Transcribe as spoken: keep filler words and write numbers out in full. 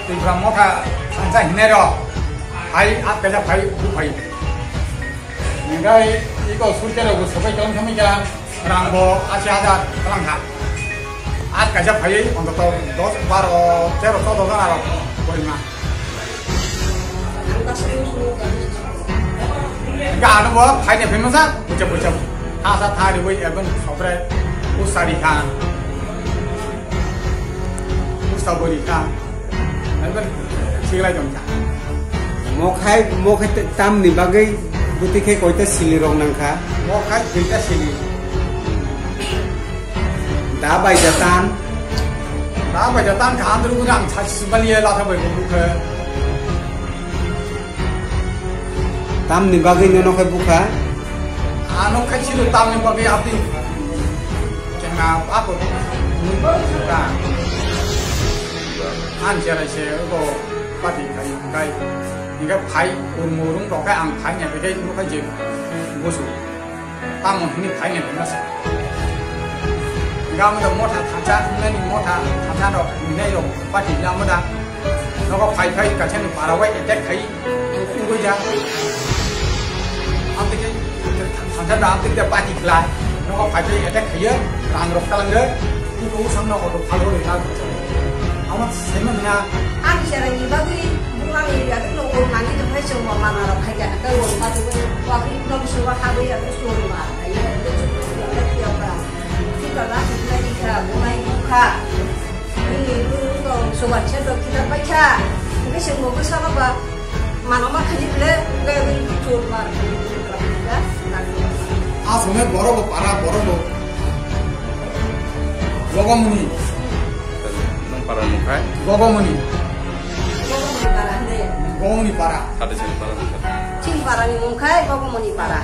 Tipra motha thansa hinai rok phai, at kaisa phai, bu phai. Ningkai iko surte rok sokai tong thangmi kha, rang bo ashi hajar tong kha. At kaisa phai, ontoto dos, baro, tero, chodo jona rok porima. Hingke ano bo phaini phai masa, bucha bucha. Tha sa tha riwi ekdom sopre usari kha. Usa bori kha. Ekdom siglai jong kha. Mokhai, mokhai te-, tamni bagwi bwtwi khe koita sili rok nang kha? Mokhai duita sili. Da bai da tan? Da bai da tan kha, andru guna ang sachi sumali ya latha bai bukha. Tamni bagwi nono khe bukha? Ano khai silo tamni bagwi abdi. Chengna apo. Ka. An cherai se ko pati khai kai. Ni ga phai urmo rung rok kai ang phai nya kai no khai je. Bosu. Tamo hini phai nya na sa. Ga mo da motha thacha, nani motha thacha rok, ni nai rok pati la mo da. Nogo phai phai kaisa ni para wai attack khai. Ungui ja. Amtike, thansa da amtike da pati kla. Nogo phai phai attack khaiya, rang rok talang de. Kuku sang nogo do phalo le na. Ama sema na. Ang sera ni bagwi, bunga ni ya no ko mani de phai chong ma ma rok khai ja. Ka wo ma tu wa ki dom su wa ha ya ko su ma. Ya ko su ya ka. Kita la kita di ka, bunga ni ka. Ini itu kau sobat saya kita baca. Ini semua bersama pak. Mano ma khaji ble, ble ble chor mar. Asome boro bo para, boro bo. Gogomuni. Nang para mukhai. Gogomuni. Gogomuni para hande. Gogomuni para. Sade sini para mukhai. Ching para ni mukhai, Gogomuni para.